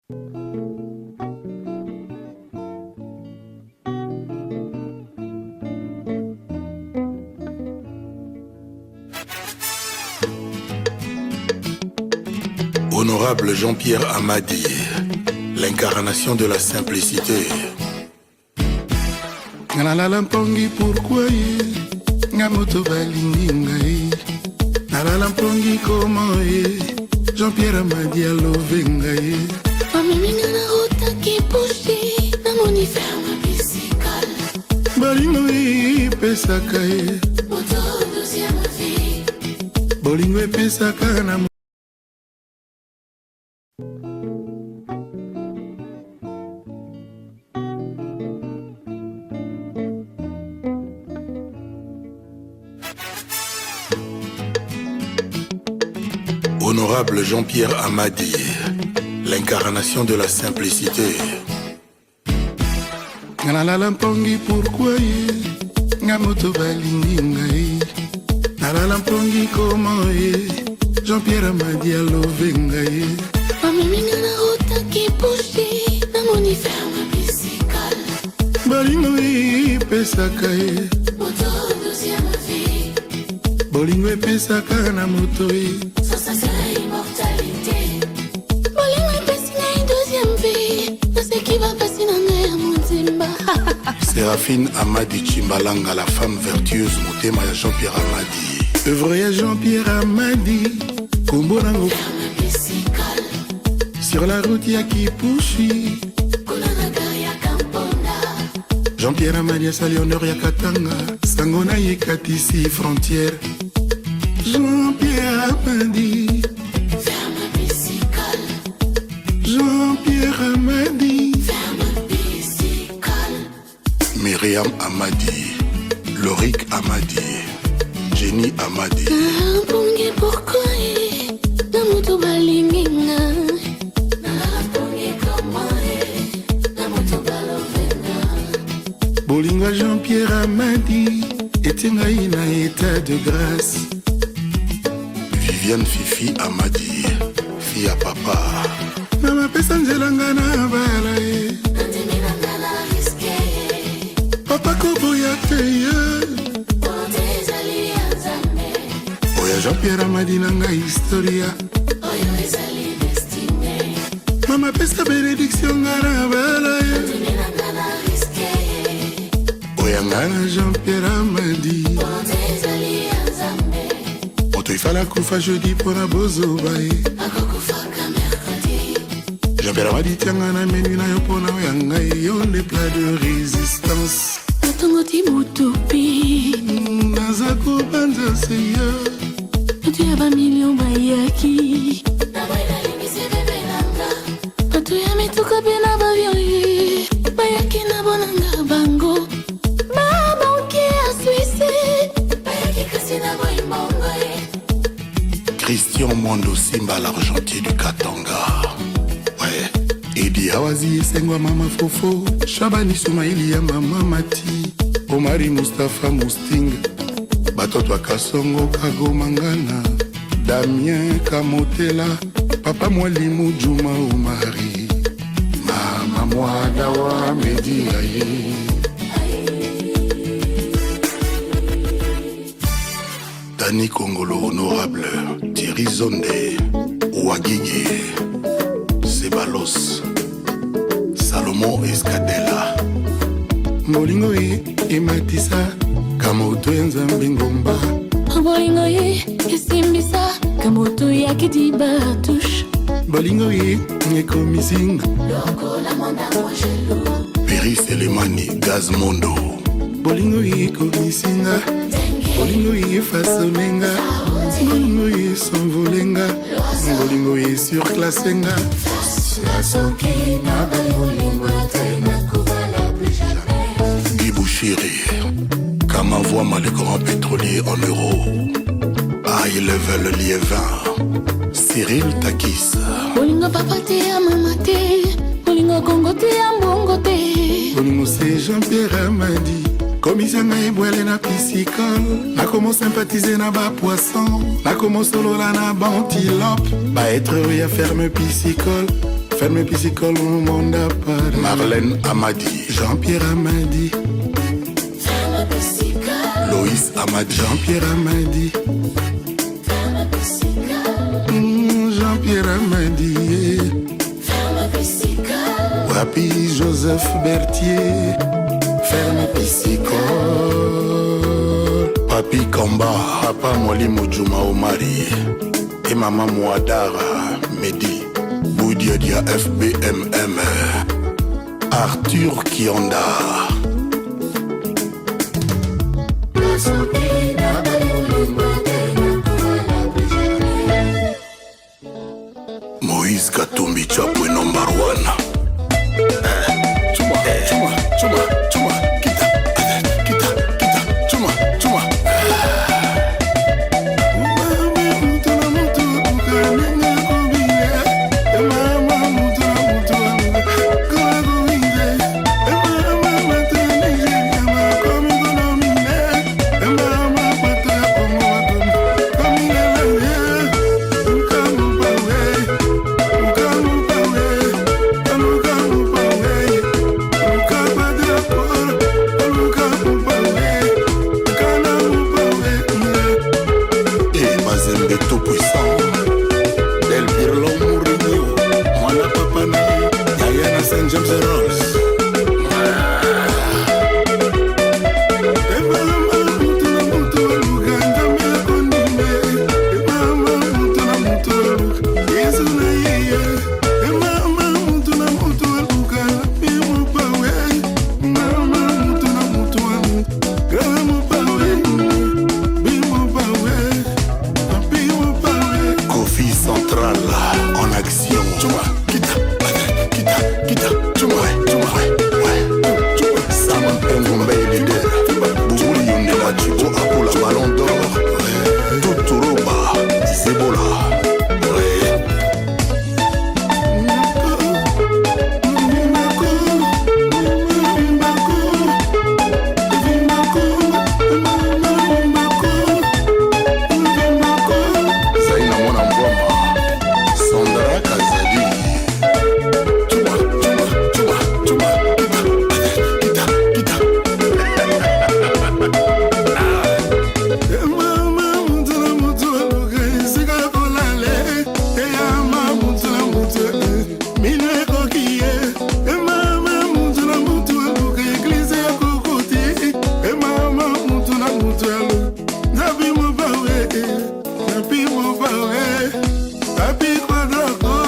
Honorable Jean-Pierre Amadi, l'incarnation de la simplicité. Nga nalala mpongi pourquoi ye nga moto balingi ngai nalala mpongi comment ye Jean-Pierre Amadi alove ngai. Bamemi nga na rotaki poche, namoni ferme bisikal. Bolingo epesaka ye moto deuxième vie. Bolingo epesaka na Honorable Jean-Pierre Amadi, l'incarnation de la simplicité. Nga nalala mpongi pourquoi ye nga moto balingi ngai nalala mpongi comment ye Jean-Pierre Amadi alove ngai. Bamemi nga na rotaki poche, namoni ferme bisikal. Bolingo epesaka ye moto deuxième vie. Bolingo epesaka na moto ye sensation ya immortalité. Bolingo epesi ngai deuxième vie, naseki bapasi na ngai ya monzimba. Séraphine Amadi Chimbalanga, la femme vertueuse, motema ya Jean-Pierre Amadi. Œuvre ya Jean-Pierre Amadi, kombo nango ferme bisikal. Sur la route ya Kipushi, kuna na gare ya Kamponda. Jean-Pierre Amadi asali honneur ya Katanga, sango na ye katisi frontière. Jean-Pierre Amadi, ferme bisikal. Jean-Pierre Amadi, ferme bisikal. Myriam Amadi, Lorik Amadi, Jenny Amadi. Mpongi pourquoi ye na moto balingi nga nalala mpongi comment ye na moto balove nga. Bolingo ya Jean-Pierre Amadi etie ngai na état de grâce. Viviane Fifi Amadi, fille à papa. Mama pesa nzela nga na bala ye. Nandimi na nga na risque ye. Papa koboya te ye. Volonté ezali ya Nzambe. Oya Jean-Pierre Amadi na ngai historia. Oyo ezali destine. Mama pesa bénédiction nga na bala ye. Nandimi na nga na risque ye. Oya nga na Jean-Pierre Amadi. Volonté ezali ya Nzambe. Moto ifala kufa jeudi mpona bozoba ye. Akokufaka mercredi. Jean-Pierre Amadi tianga na menu na yo mpona oya ngai yo nde plat de résistance. Natongo ti butupi. Naza kobanza seigneur. Bato ya bamilio bayaki. Nalingisi bebe na nga. Bato ya mituka mpe na bavion ye bayaki na bonanga bango. Babanke ya Swisse bayaki kasi na boyimbongo ye. Christian Mwando Simba, l'argentier du Katanga. Ouais. Edi Awazi esengwa mama Fofo, Shabani Sumaili ya mama Mati, Omari Mustafa Musting, batoto ya Kasongo Kagomangana, Damien Kamotela, papa Mwalimu Juma Omari, mama Mwada wa Medi aye. Dani Kongolo honorable, Thierry Zonde, Ouagigi, Sebalos, Salomon Escadela. Bolingo ye ematisa kamoto ya Nzambe ngomba. Bolingo ye esimbisa kamoto ya kidiba touche. Bolingo ye ekomisinga lokola mwanda mwangelu. Perry Selemani, Gaz Mondo. Bolingo ye ekomisinga, bolingo ye efasonenga, bolingo ye esonvolenga, bolingo ye surclassenga. Soki nabali bolingo te nakobala plus jamais. Guy Bouchiri, Kamavoama le grand pétrolier en euros. High Level Liévin, Cyril Takis. Bolingo papa te ya mama te, bolingo Kongo te ya mbongo te. Bolingo se Jean-Pierre Amadi komisa ngai ebwele na piscicole, nakomosympathize na bapoisson, nakomosolola na bantilope, baêtre oyo ya ferme piscicole. Ferme piscicole monde à Paris. Marlène Amadi. Jean-Pierre Amadi. Loïs Amadi. Jean-Pierre Amadi. Jean-Pierre Amadi. Wapi Joseph Berthier. Ferme piscicole. Papi Kamba, Papa Mwalimu Juma Omari et Maman Mouadara Medi, Boudiadia FBMM, Arthur Kionda. Moïse Katumbi Chapwe number one. Chuma, chuma, chuma, chuma, kita, kita, kita, chuma, chuma. Et Mazembe tout puissant. Del Pirlo Mourinho, Mwana papa na ye, yaya na St James Rolls. Emama mutu na mutu aluka Nzambe akondime. Emama mutu na mutu aluka Yesu na ye.